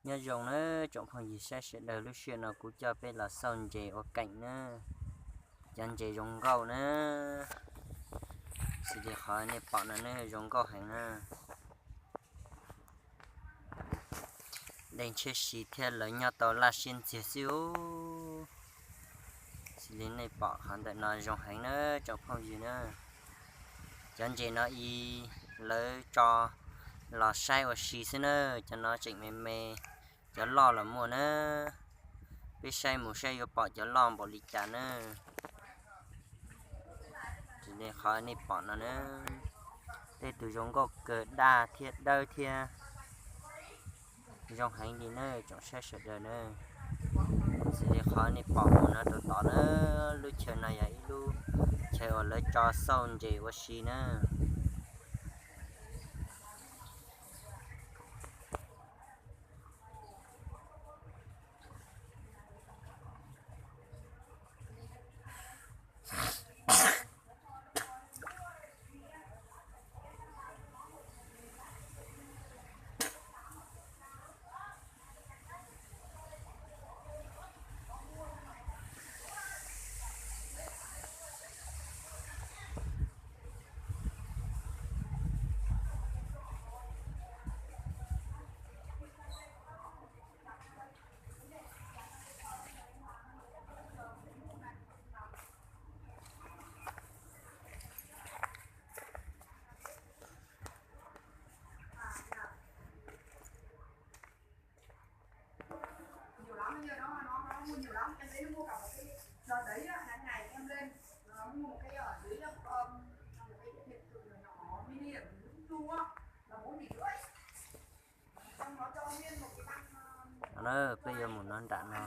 Nyob zoo na tsoom phooj ywg saib sawv daws, lub sij hawm no kuv coj peb los xauj ntses ua keem na. Cov ntses zoo nkauj na, xws li qhov nej pom no na, zoo nkauj heev na. Dej ntshiab si thiab lawv nyob tau laj siab ntxiag xwb os. Xws li nej pom qhov ntawm no zoo heev na tsoom phooj ywg na. Cov ntses no ib lawv tso los saib ua si xwb na, cov no tseem me me, cov loj los muaj na. Peb saib mus saib yuav pom cov loj npaum li cas na. Xws li qhov nej pom no na, tej tus zoo nkauj kawg, daj thiab dawb thiab zoo heev li na tsoom saib sawv daws na. Xws li qhov nej pom mus no rau tod na, lub chaw no yog ib lub chaw uas lawv tso xauj ntses ua si na. Nhiều lắm, giờ nó nó nó mua nhiều lắm, em thấy nó mua cả một cái lọ giấy á, tháng ngày em lên nó mua một cái ở dưới, um, một cái biệt thự nhỏ nhỏ mini ở Vũng Tàu á, là bốn tỷ rưỡi. Xong nó cho nguyên một cái băng, um, Peb yuav mus no nram no,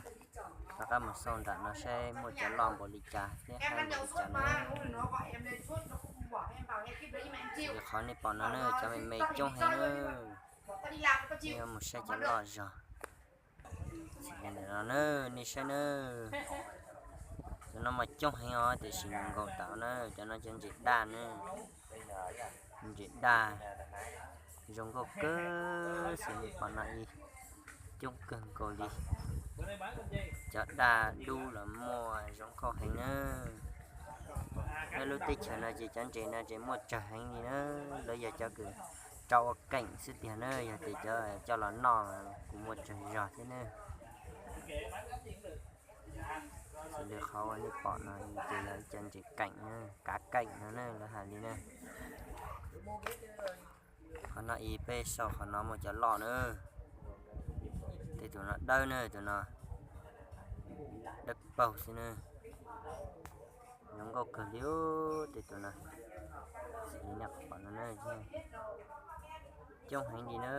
rov qab mus xauj nram no saib muaj cov loj npaum li cas thiab hais npaum li cas na. Li qhov nej pom no na, cov me me coob heev na. Yuav mus saib cov loj zog. Ntawm no na, nej saib na, cov no mas coob heev os, tiam sis nkaus tau na, cov no cov ntses daj na, ntses daj zoo nkauj kawg, xws li qhov no ib coob kawg nkaus li. Cov daj dub los muaj, zoo nkauj heev na. Peb lub teb chaws no ces cov ntses no ces muaj tsawg heev li na, lawv yog cov kws rau ua keem xwb tiag na, yog tias cov coj los noj kuj muaj tsawg zog thiab na. Xws li qhov uas nej pom no ces yog ib co ntses keem na, kav keem no na lawv hais li na. Qhov no ib peb sau qhov no muaj cov loj na. Tej tus no dawb na, tus no dawb paug xwb na. Zoo nkauj kawg li tej tus no. Xws li nej pom no na, coob heev li na.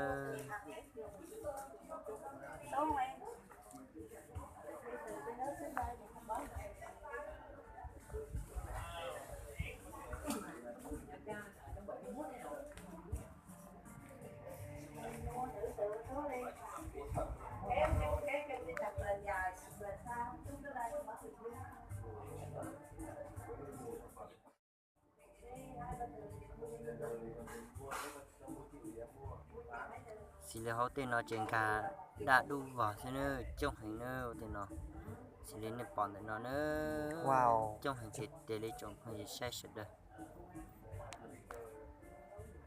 Xws li hauv tej no ces nkag daj dub vog xwb na, coob heev na tej no. Xws li nej pom ntawm no na, coob heev tiag tiag li tsoom phooj ywg saib sawv daws.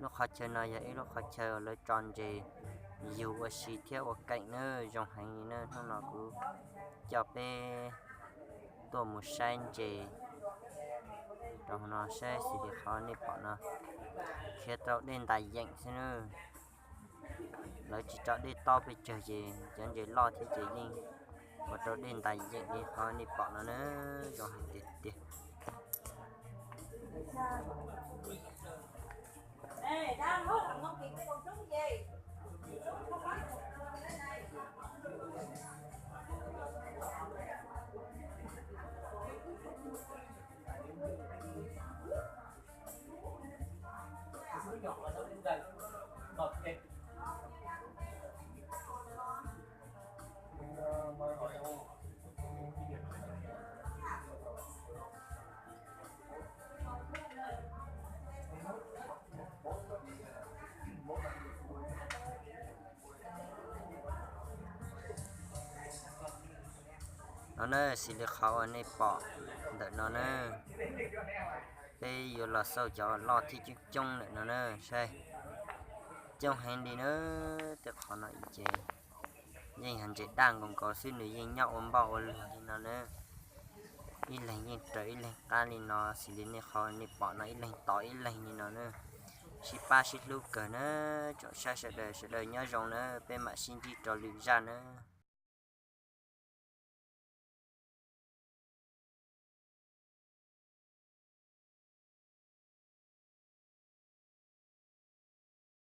Lub qhov chaw no yog ib lub qhov chaw uas lawv tso ntses yug ua si thiab ua keem na, zoo heev li na. Hnub no kuv coj peb tuaj mus saib ntses rau hauv no saib xws li qhov nej pom no, khiav rau dej ntais yeem xwb na. Lawv tsis tso dej tob pes tsawg ces cov ntses loj thiab ces yeej ua rau dej ntais yeem li qhov nej pom no na, zoo heev tiag tiag. No na, xws li qhov uas nej pom ntawm no na, peb yuav los xauj cov loj thiab coob coob ntawm no na saib. Coob heev li na, tej qhov no ces yeej yog ntses daj nkaus nkaus xwb, nws yeej nyob ua npauj ua lug li no na. Ib leeg yeej raws ib leeg qab li no, xws li nej qhov nej pom no ib leeg tod ib leeg li no na. Sib pab sib hlub kawg na, tsoom saib sawv daws, sawv daws nyob zoo na, peb mam sib ntsib rau lwm zaj na.